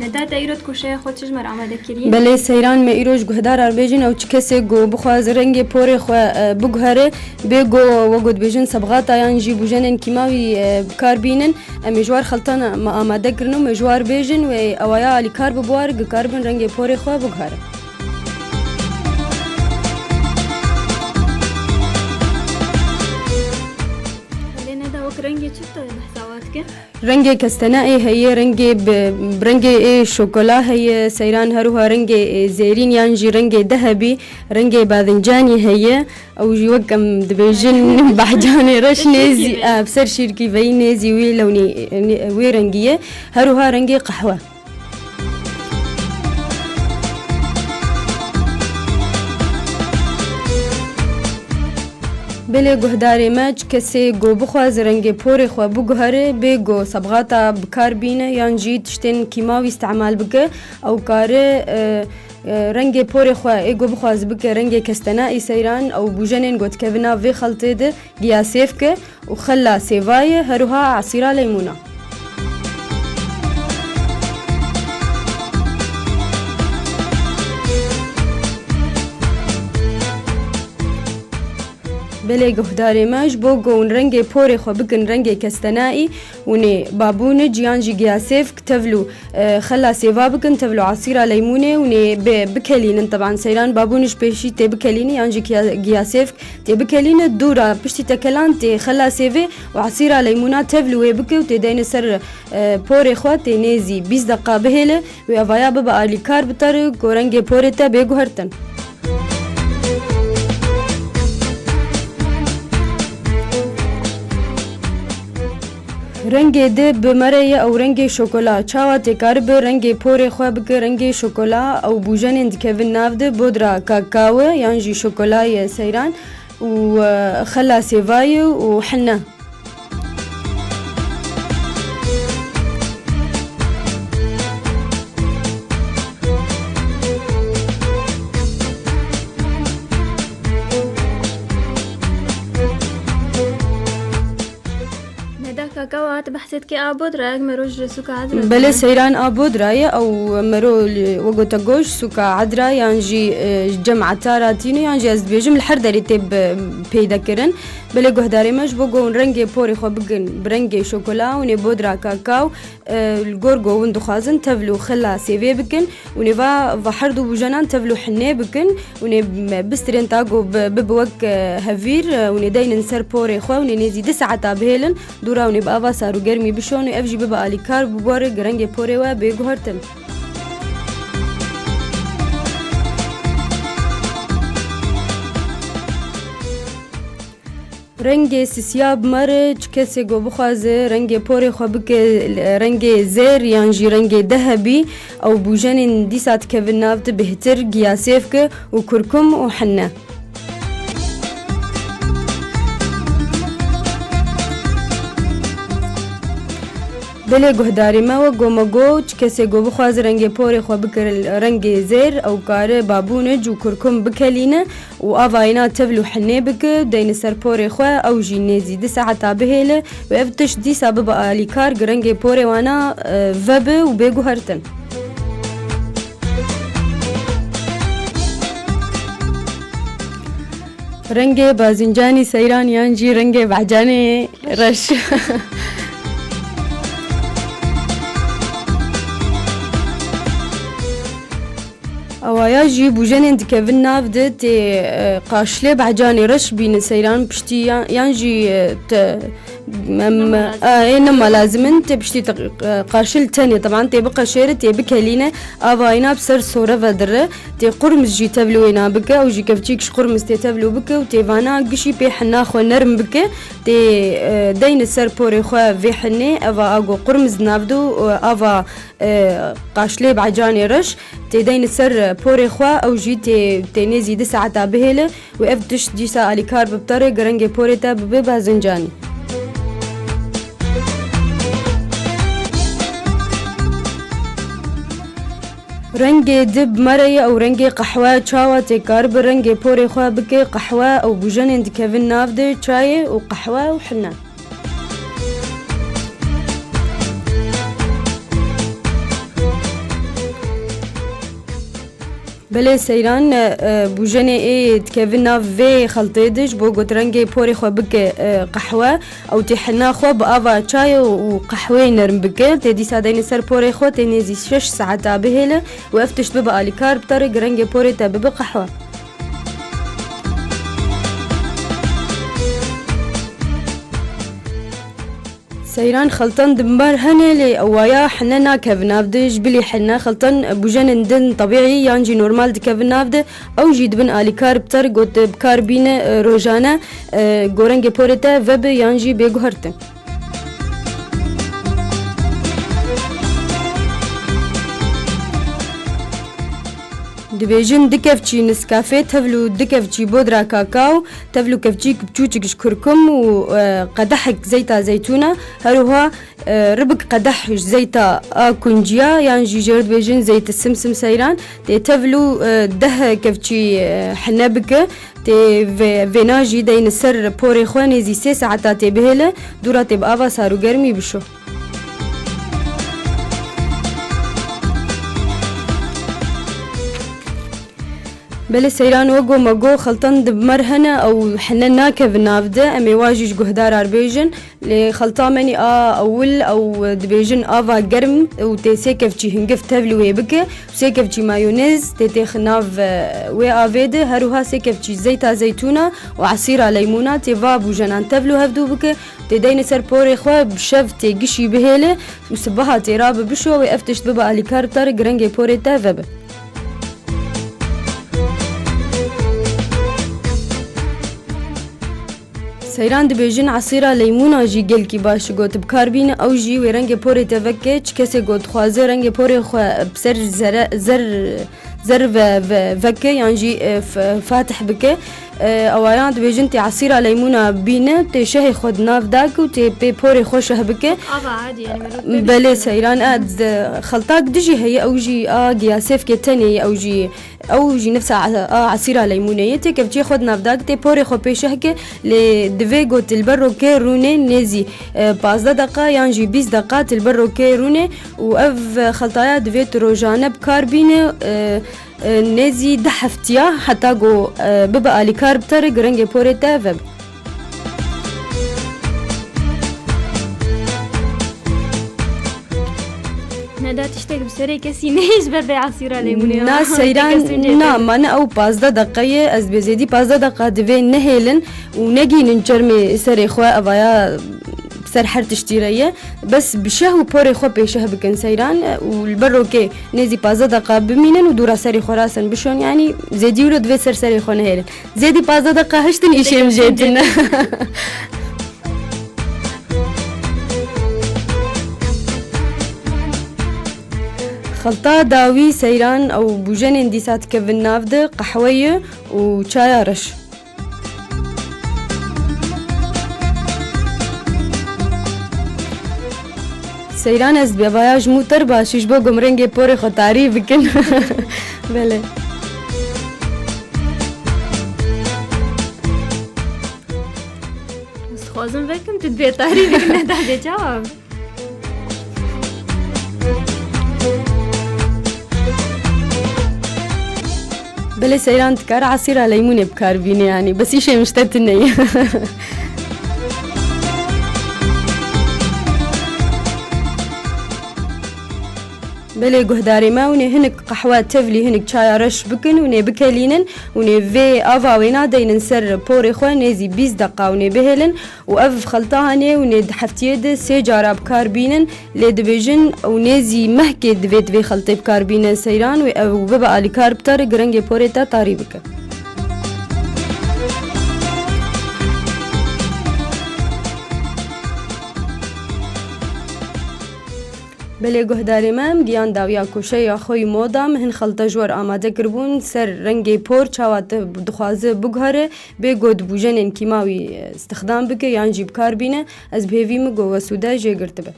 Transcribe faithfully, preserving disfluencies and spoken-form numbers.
Neda, te îro di koşeya xwe çi ji me re amade kiriye? Belê Seyran, me îro ji guhdaran bêjin, ew çi kesê ku bixwaze rengê porê xwe, e, biguhere, bê ku we got bêjin sebxata yan jî bûjenên kîmawî, e, bi kar bînin, em ê ji war xeltan me amade kirin û me ji war bêjin wê ewaya alîkar bibe war, ku karibin rengê porê xwe biguherin. Belê Neda, wek rengê çi tu behsa we dike? Rengê kestenayê heye, rengê bi, bi rengê ê şokola heye, Seyran, her wiha rengê, ê, zêrîn yan jî rengê dehebî, rengê badincanî heye. Ew jî wek em dibêjin behcanê reş nêzî, e, bi ser şîrkîveyî nêzî wê lewnê, e, wê rengî ye. Her wiha rengê qehwe. Belê guhdarê me, çi kesê ku bixwaze rengê porê xwe biguhere, bê ku sebxata bi kar bîne yan jî tiştên kîmawî îstemal bike, ew kare, e, e, rengê porê xwe ê ku bixwaze bike rengê kestenayî, Seyran, ew bûjenên ku dikevin nav vê xeltê de giya sêv ke û xela sêva ye, her wiha esîra leymûna. Belê guhdarê me, ji bo ku hûn rengê porê xwe bikin rengê kestenayî, hûn ê babûnic yan jî giya sêv, tevl û, e, xela sêva bikin, tevl û esîra leymûnê, hûn ê bi-, bikelînin. Teban Seyran, babûnic pêşî tê bikelînin yan jî giya, giya sêv tê bikelînin. Dûra piştî tekelan tê xela sêvê û esîra leymûna tevl wê bike û tê deyne ser, e, porê xwe, tê nêzî bîst deqa bihêle. Wê evaya bibe alîkar bi tarî ku rengê porê te bê guhertin. Rengê di bi me re ye ew rengê şokola. Çawa tê karibe rengê porê xwe bike rengê şokola? Ew bûjenên dikevin nav de bodra kakawe yan jî şokolayê Seyran û, e, xela sêvayê û hine. Neda kaka, wa tu behsê dikê a Bodrayek, mero ji sûka Edra. Belê, Seyran a Bodraye, ew mero li, we gote goş, sûka Edra, yan jî, e, cem Etara tîne, yan jî ez dibêjim li her derê tê bi peyde kirin. Belê guhdarê me, ji bo ku hûn rengê porê xwe bikin bi rengê şokola, hûn ê bodra kakaw, e, li gor ku hûn dixwazin tevl û xila sêvê bikin, hûn ê va, va her du bûjenan tevl û hinê bikin, hûn ê me-, bistirên ta ku bi, bibe wek, e, hevîr, e, hûn ê deynin ser porê xwe, hûn ê nêzî du saeta bihêlin, dûra hûn ê bi ava sar û germî bişon û ev jî bibe alîkar, bi gor rengê porê we bê guhertin. Rengê sisiya bi me re, çi kesê ku bixwaze rengê porê xwe bike rengê zêr yan jî rengê dehebî, ew bûjenên dîsa dikevin nav de bêhtir, giya sêvke û kurkum û hinne. Belê guhdarê me, wek ku me got, çi kesê ku bixwaze rengê porê xwe bike rengê zêr, ew kare babûnic û kurkum bikelîne û avayîna tevl û hinê bike, deyne ser porê xwe, ew jî nêzî du saeta bihêle û ev tişt dîsa bibe alîkar, gi rengê porê wana, e, vebe û bê guhertin. Rengê bazincanî seyran yan jî rengê behcanê reş. Awaya jî bûjenên dikevin nav de tê, e, qaşlê behcanê reş bînin seyran piştî yan, yan jî, e, te, em, Nema lazim. E, ê nema lazim in, tê piştî te, e, qaşil tenê, teban tê biqeşêre, tê bikelîne, avayîna bi ser sore vedire, tê qurmiz jî tevlî wêna bike, ew jî kevçîk ji qurmiz tê tevlî bike û tê vana gişî pê hina xwe nerm bike, tê, e, deyne ser porê xwe vê hinê, eva a ku qurmiz nav de û, e, ava, e, qaşlê behcanê reş, tê deyne ser porê xwe, ew jî tê, tê nêzî du saeta bihêle û ev tişt dîsa alîkar bi bi te re, gi rengê porê te bibe bazincanî. Rengê di bi me re ye ew rengê qehwe, çawa tê karibe rengê porê xwe bike qehwe, ew bûjenên dikevin nav de çayê û qehwe û hine. Belê seyran, e, e, bûjenê ê dikevin nav vê xeltê de ji bo got rengê porê xwe bike, e, qehwe, ew tê hina xwe bi ava çayê û qehweyê nerm bike. Tê dîsa deyne ser porê xwe, tê nêzî şeş saeta bihêle û ev tişt bibe alîkar bi te re, rengê porê te bibe qehwe. Seyran xeltan di mar hene lê ewaya hine nakevin nav de, ji bilî hine xeltan bûjenên din tebîî yan jî normal dikevin nav de, ew jî dibin alîkar bi te re got bi kar bîne, e, rojane, e, gorengê porê te vebe yan jî bê guhertin. Dibêjin du kevçî Nescafe, tevl û du kevçî bodra kakao, tevl û kevçîk biçûçik ji kurkum û, e, qedehek zeyta zeytûna, her wiha, e, ribik qedeh ji zeyta a kunciya yan jî jê re dibêjin zeytê simsim seyran, tê tevl û, e, deh kevçî, e, hine bike, tê vê-, vêna jî deyne ser porê xwe nêzî sê saeta tê bihêle, dûra tê bi ava sar û germî bişo. Belê seyran wek ku me got xeltan di mar hene ew hine nakevin nav de, em ê wa jî ji guhdara re bêjin. Lê xelta me nî a ewil ew dibêjin ava germ û tê sê kevçî hingiv tevlî wê bike, sê kevçî mayonez tê têxin nav, e, wê avê de, her wiha sê kevçî zeyta zeytûna û esîra leymûna tê va bûjenan tevlî hevdû bike, tê deyne ser porê xwe bi şev tê gişî bihêle û sibeha tê rabe bişo wê ev tişt bibe alîkar te re girengê porê te vebe. Seyran dibêjin esîra leymûna jî gelkî baş got bi kar bîne, ew jî wê rengê porê te veke, çi kesê got dixwaze rengê porê xwe bi ser zere-, zer, zer ve, ve, veke yan jî, e, f-, fatih bike. E, ewayan dibêjin tê esîra leymûna bîne, tê şehê xwe di nav dake û tê pê porê xwe şeh bike. Ava adî, yani, merov pê Belê bişkîne. Seyran, e, d-, xeltak dijî heye, ew jî a giya sêvkê tenê ye, ew jî Ew jî nifsa a, a esîra leymûnê ye. Tê kevçiyê xwe di nav da, tê porê xwe pê şeh ke, lê divê got li ber rokê rûnê nêzî, e, pazdeh deqa yan jî bîst deqa li ber rokê rûnê û ev xeltaya divê tu rojane bi kar bîne, e, e, nêzî du heftiya heta ku, e, bibe alîkar bi te re, girengê porê te vebe. Neda tiştek bi serê kesî nehê ji ber vê esîra lêbûnê. Na seyran, na, mane ew pazdeh deqa ye, ez dibê zêdî pazdeh deqa divê nehêlin û negînin çermê serê xwe, evaya ser her tiştî re ye. Bes bi şeh û porê xwe pê şeh bikin seyran û li ber rokê nêzî pazdeh deqa bimînin û dûra serê xwe rasin bişon, yanî zêdî wilo divê ser serê xwe nehêlin. Zêdî pazdeh deqa hiştin îşê min jêtin. Xelta dawî seyran ew bûjenên dîsa dikevin nav de qehwe ye û çaya reş. Seyran ez dibê vaya ji mû ter baş ji bo gom rengê porê xwe tarî bikin. Belê. Ez dixwazim vekim tu dibê tarî bikin, ne dibê çawa? Belê seyran dikare esîra leymûnê bi kar bîne, yanî bes îşê min ji te tune ye. Belê guhdarê me, hûn ê hinek qehwe tevlî, hinek çaya reş bikin, hûn ê bikelînin, hûn ê vê ava wê nadeynin ser porê xwe nêzî bîst deqa hûn ê bihêlin û ev xelta hanê hûn ê di heftiyê de sê cara bi kar bînin, lê dibêjin ew nêzî mehkê divê divê xeltê bi kar bîne seyran wê ew bibe alîkar bi te re girengê porê te tarî bike. Belê guhdarê me, em giyan dawiya koşeya xwe yî moda, min hin xelta ji we re amade kiribûn, ser rengê por çawa te dixwaze biguhere, bê got bûjenên kîmawî, e, stixdam bike yan jî bi kar bîne, ez bi hêvî me got we sûde jê girtibe.